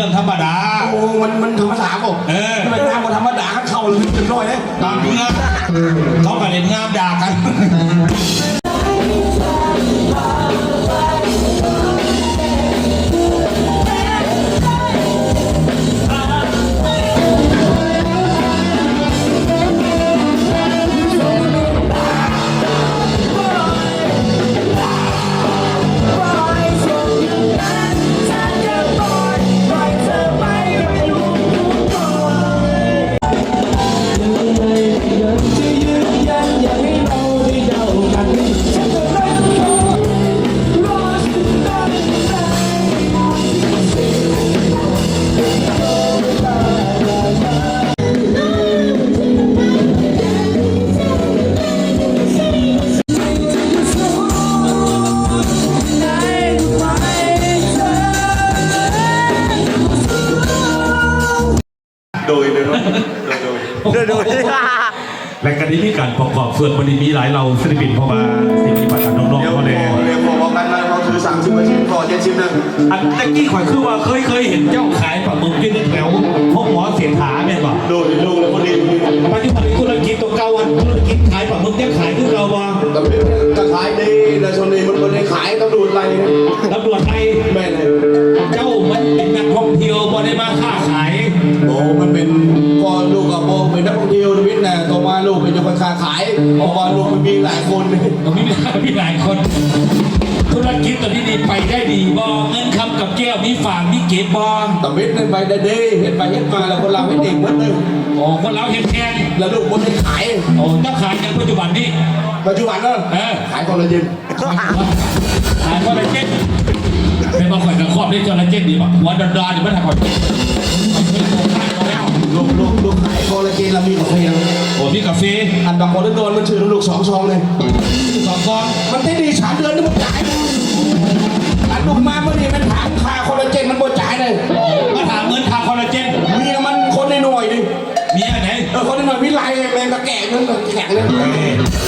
ເລື່ອງທຳມະດາ. ໂອ້ ມັນ ມັນທຳມະດາບໍ? ເອີ ມັນເປັນງານບໍ່ທຳມະດາ ເຂົາເລີຍເປັນຮ້ອຍເດ້. ຕາມເມື່ອ ເຂົາກໍເຫຼັ້ນງາມດ່າກັນ. ໂດຍ ໂດຍ ໂດຍ ໂດຍ ໂດຍ ແລະກໍໄດ້ມີການປະກອບສ່ວນ ມື້ນີ້ມີຫຼາຍເຫຼົ່າສິລະປິນ ເພາະວ່າຊິມີປະທານນ້ອງໆ ດຽວ ເຮົາແດ່. ຂໍ ດຽວຂໍບອກກັນວ່າເຮົາຖືສາມສິບເປີເຊັນ ຂໍເຈັດສິບເດີ. ອັນແຕ່ກີ້ຂ້ອຍຄືວ່າເຄີຍ ເຄີຍເຫັນເຈົ້າຂາຍປາໝຶກຢູ່ແຖວໂຮງໝໍເສດຖາແມ່ນບໍ່? ໂດຍ ໂດຍ ໂດຍ ພໍດີ ປັດຈຸບັນທຸລະກິດຕົວເກົ່າ ອັນທຸລະກິດຂາຍປາໝຶກຍັງຂາຍຄືເກົ່າບໍ່? ກໍ ກໍຂາຍດີ ແຕ່ຊ່ວງນີ້ມັນບໍ່ໄດ້ຂາຍ ຕຳຫຼວດໄລ່. ຕຳຫຼວດໄລ່? ແມ່ນແລ້ວ. ເຈົ້າມັນເປັນນັກທ່ອງທ່ຽວ ບໍ່ໄດ້ມາຄ້າຂາຍ. ໂອ້ ມັນເປັນ ກໍລູກກໍບໍ່ເປັນນັກທ່ອງທ່ຽວທຳອິດນະ ຕໍ່ມາລູກເປັນເຈົ້າຂອງຄ້າຂາຍ ເພາະວ່າລູກມັນມີຫຼາຍຄົນ. ມີ ມີຫຼາຍຄົນ. ທຸລະກິດຕົວນີ້ນີ້ໄປໄດ້ດີບໍ່? ເງິນຄຳກັບແກ້ວມີຝາກມີເກັບບໍ່? ຕຳອິດນັ້ນໄປໄດ້ເດ້ ເຮັດໄປເຮັດມາແລ້ວຄົນລາວເຮັດເອງໝົດເລີຍ. ໂອ້ ຄົນລາວເຮັດແທນ ແລ້ວລູກບໍ່ໄດ້ຂາຍ. ໂອ້ ເຈົ້າຂາຍຫຍັງປັດຈຸບັນນີ້? ປັດຈຸບັນເນາະ? ເອີ ຂາຍຄອລລາເຈນ. ຂາຍຄອລລາເຈນ. ແມ່ນບໍ່? ຂ້ອຍກໍຄອບໄດ້ຄອລລາເຈນນີ້ບັກຫົວດອນໆ ນີ້ມັນຫາຂ້ອຍ. ລູກ ລູກ ລູກຂາຍຄອລລາເຈນ ແລ້ວມີກາເຟນຳ. ໂອ້ ມີກາເຟ. ອັນບັກຫົວດອນໆ ມັນຊື້ນຳລູກສອງຊອງເລີຍ. ສອງຊອງ? ມັນຕິດໜີ້ສາມເດືອນ ມັນບໍ່ຈ່າຍ. ອັນລູກມາມື້ນີ້ແມ່ນຖາມຄ່າຄອລລາເຈນ ມັນບໍ່ຈ່າຍເລີຍ. ມາຖາມເງິນຄ່າຄອລລາເຈນ. ເມຍມັນຄົນນ້ອຍໆນີ້. ເມຍໃດ? ເອີ ຄົນນ້ອຍໆ ມີຫຼາຍແມ່ນຕາແກ່ເງິນແຂງເລີຍ.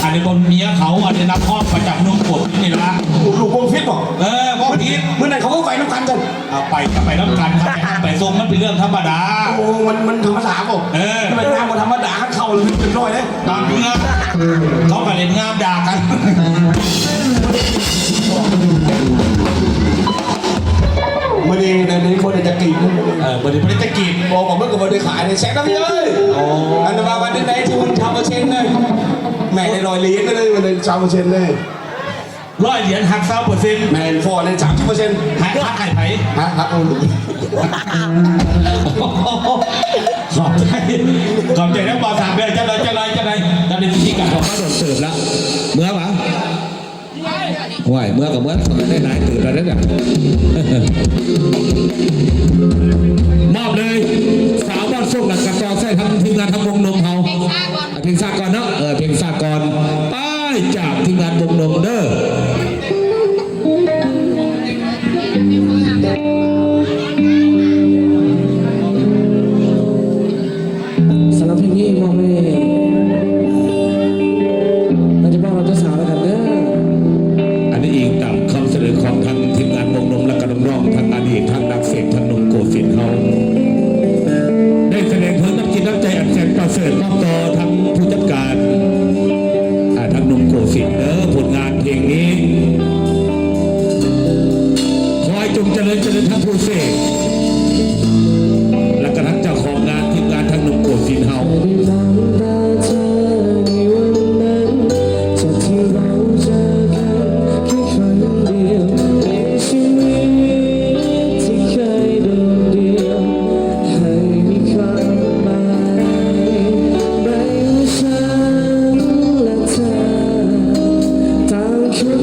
ອັນນີ້ບໍ່ແມ່ນເມຍເຂົາ ອັນນີ້ນັກຮ້ອງປະຈຳນົງກົບນີ້ລະ. ລູກວົງຟິດບໍ? ເອີ ບໍ່ຜິດ. ມື້ນັ້ນເຂົາກໍໄປນຳກັນຊັ້ນ. ເອົາໄປກໍໄປນຳກັນ ຄັນໄປຮັບໄປສົ່ງມັນເປັນເລື່ອງທຳມະດາ. ໂອ້ ມັນ ມັນທຳມະດາບໍ? ເອີ ມັນເປັນງານບໍ່ທຳມະດາ ເຂົາເລີຍເປັນຮ້ອຍເດ້. ຕາມເມື່ອ ເຂົາກໍເຫຼັ້ນງາມດ່າກັນ. ມື້ນີ້ໄດ້ ໄດ້ບໍ່ໄດ້ຈັກກີບ. ເອີ ບໍ່ໄດ້ ບໍ່ໄດ້ຈັກກີບ. ບໍ່ ບໍ່ ມັນກໍບໍ່ໄດ້ຂາຍເດ້ ແຊກນຳເອີຍ. ໂອ້ ອັນວ່າ ວ່າຈັ່ງໃດ ທີ່ມັນຊາວເປີເຊັນເລີຍ. ແມ່ນໄດ້ຮ້ອຍຫຼຽນເລີຍ ມັນໄດ້ຊາວເປີເຊັນເລີຍ. ຮ້ອຍຫຼຽນຫັກຊາວເປີເຊັນ. ແມ່ນ ພໍໄດ້ສາມສິບເປີເຊັນ. ຫັກ ຫັກໃຫ້ໃຜ? ຫັກ ຫັກເອົາລູກ. ຂອບໃຈ ຂອບໃຈນຳບ່າວສາມເດີ. ຈັກໜ້ອຍ ຈັກໜ້ອຍ ຈັກໜ້ອຍ ຈັກໜ້ອຍ ວິທີການຂອງເຂົາໂດນເຕີບລະ. ເມື່ອຫວາ? ໂອ້ຍ ເມື່ອກໍເມື່ອ ໄດ້ຫຼາຍເຕີບແລ້ວເດ້. ມອບເລີຍ ສາວບ້ານໂຊກ ແລ້ວກໍຕໍ່ໃສ່ທາງທີມງານທາງວົງນົມເຮົາ. ເພງສາກອນເນາະ ເອີ ເພງສາກອນ ໄປຈາກທີມງານວົງນົມເດີ. ສຳລັບເພງນີ້ມອບໃຫ້ ເຮົາຈະມອບໃຫ້ເຈົ້າສາວແລ້ວກັນເດີ. ອັນນີ້ອີງຕາມຄຳສະເໜີຂອງທາງທີມງານວົງນົມ ແລະກະ ນ້ອງໆ ທັງອະດີດ ທັງນັກເສບ ທັງໜຸ່ມໂກສິນເຮົາ ໄດ້ສະແດງເຖິງນ້ຳຈິດນ້ຳໃຈອັນແສນປະເສີດມອບຕໍ່ທາງຜູ້ຈັດການ ອາ ທາງໜຸ່ມໂກສິນເດີ. ຜົນງານເພງນີ້ ຂໍໃຫ້ຈົ່ງຈະເລີນ ຈະເລີນທັງຜູ້ເສບ ແລະກະທັງເຈົ້າຂອງງານ ທີມງານທາງໜຸ່ມໂກສິນເຮົາ. ຕ່າງຄົນ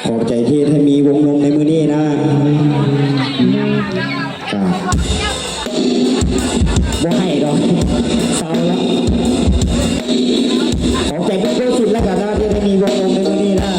ຂອບໃຈທີ່ເຮັດໃຫ້ມີວົງນົມໃນມື້ນີ້ນະ. ກະບໍ່ໃຫ້ດອກ ເຊົາລະ. ຂອບໃຈທຸກຄົນສຸດລະກັນນະ ທີ່ເຮັດໃຫ້ມີວົງນົມໃນມື້ນີ້ນະ.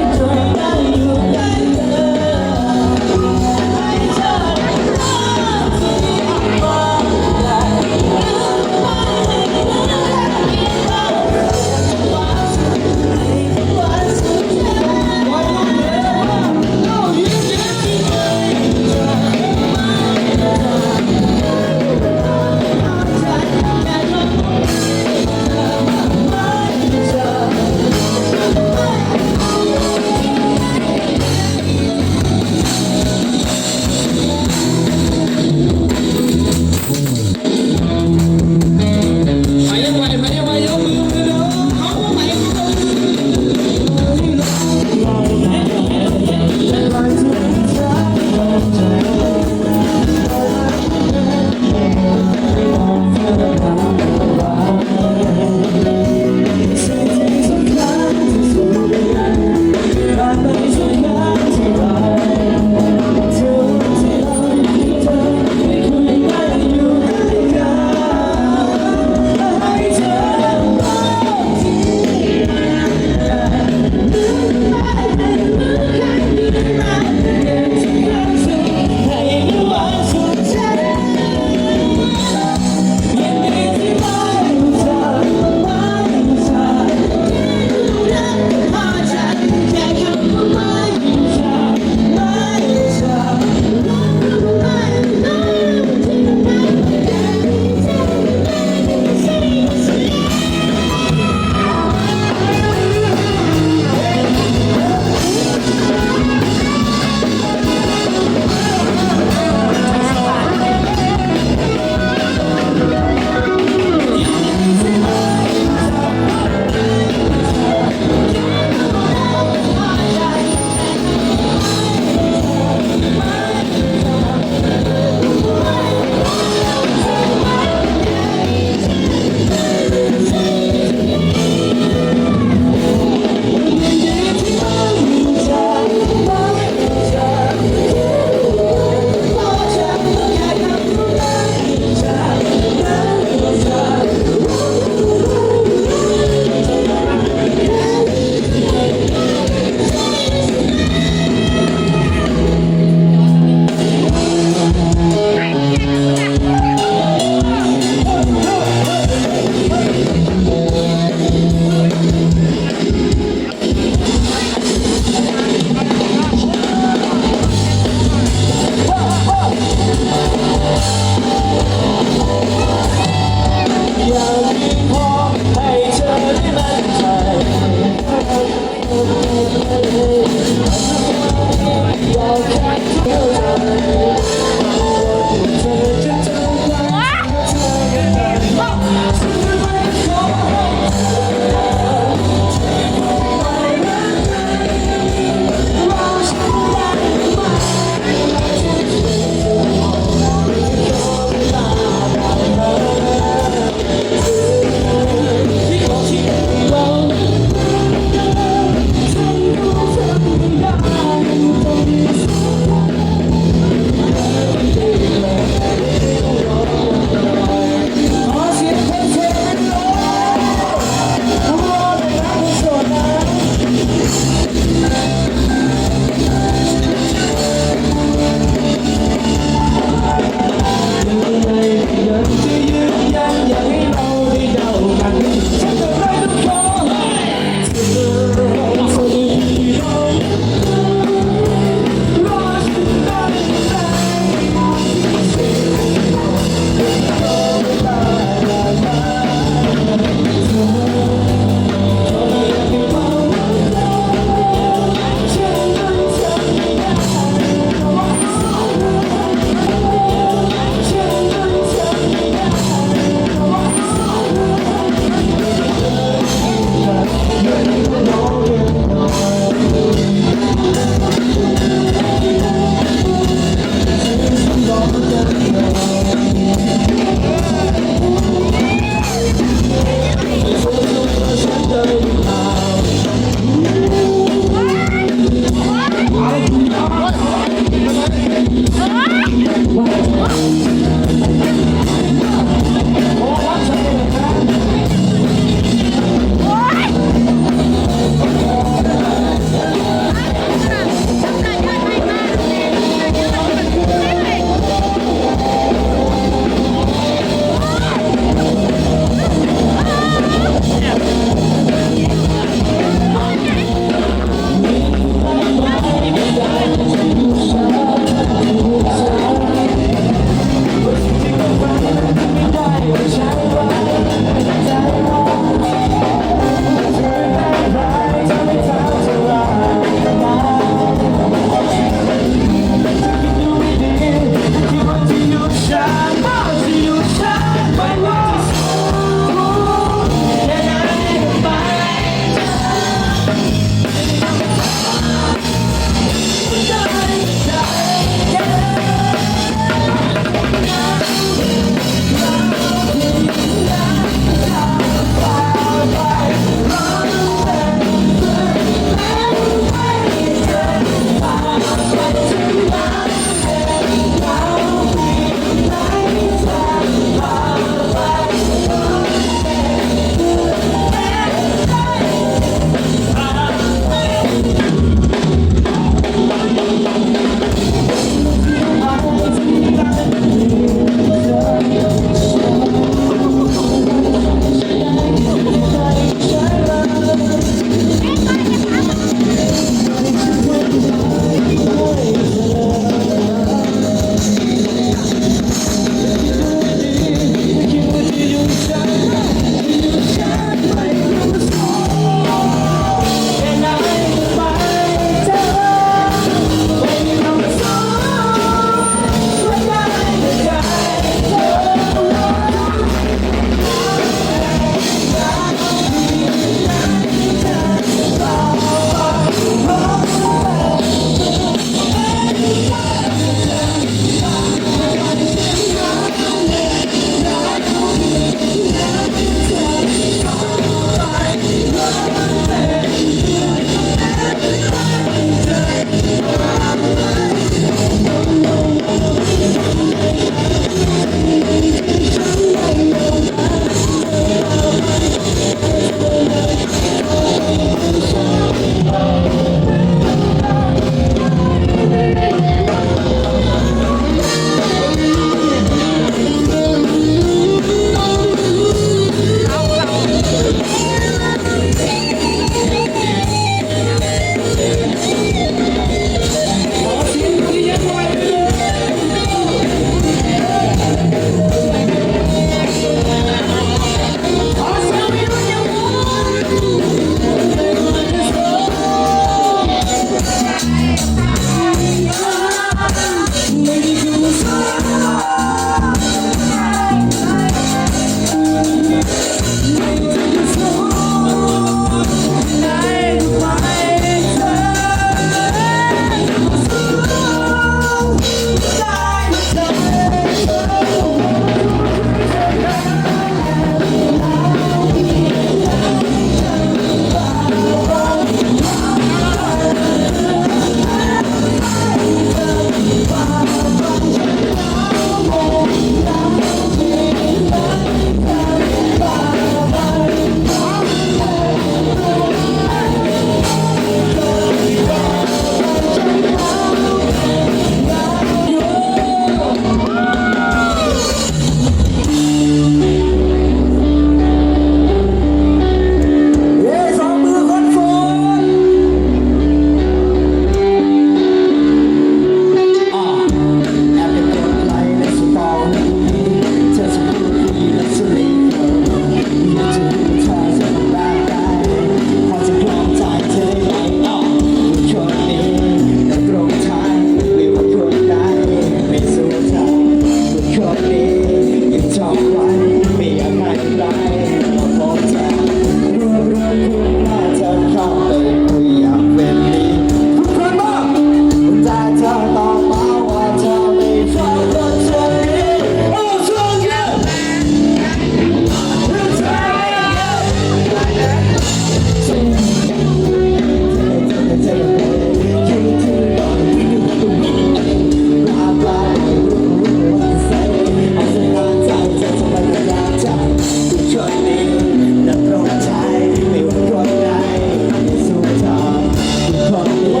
ໂ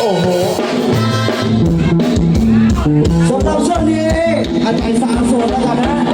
ອ້ໂຫ ສຳລັບຊ່ວງນີ້ ອາຈານສາວໂສດແລ້ວກັນນະ.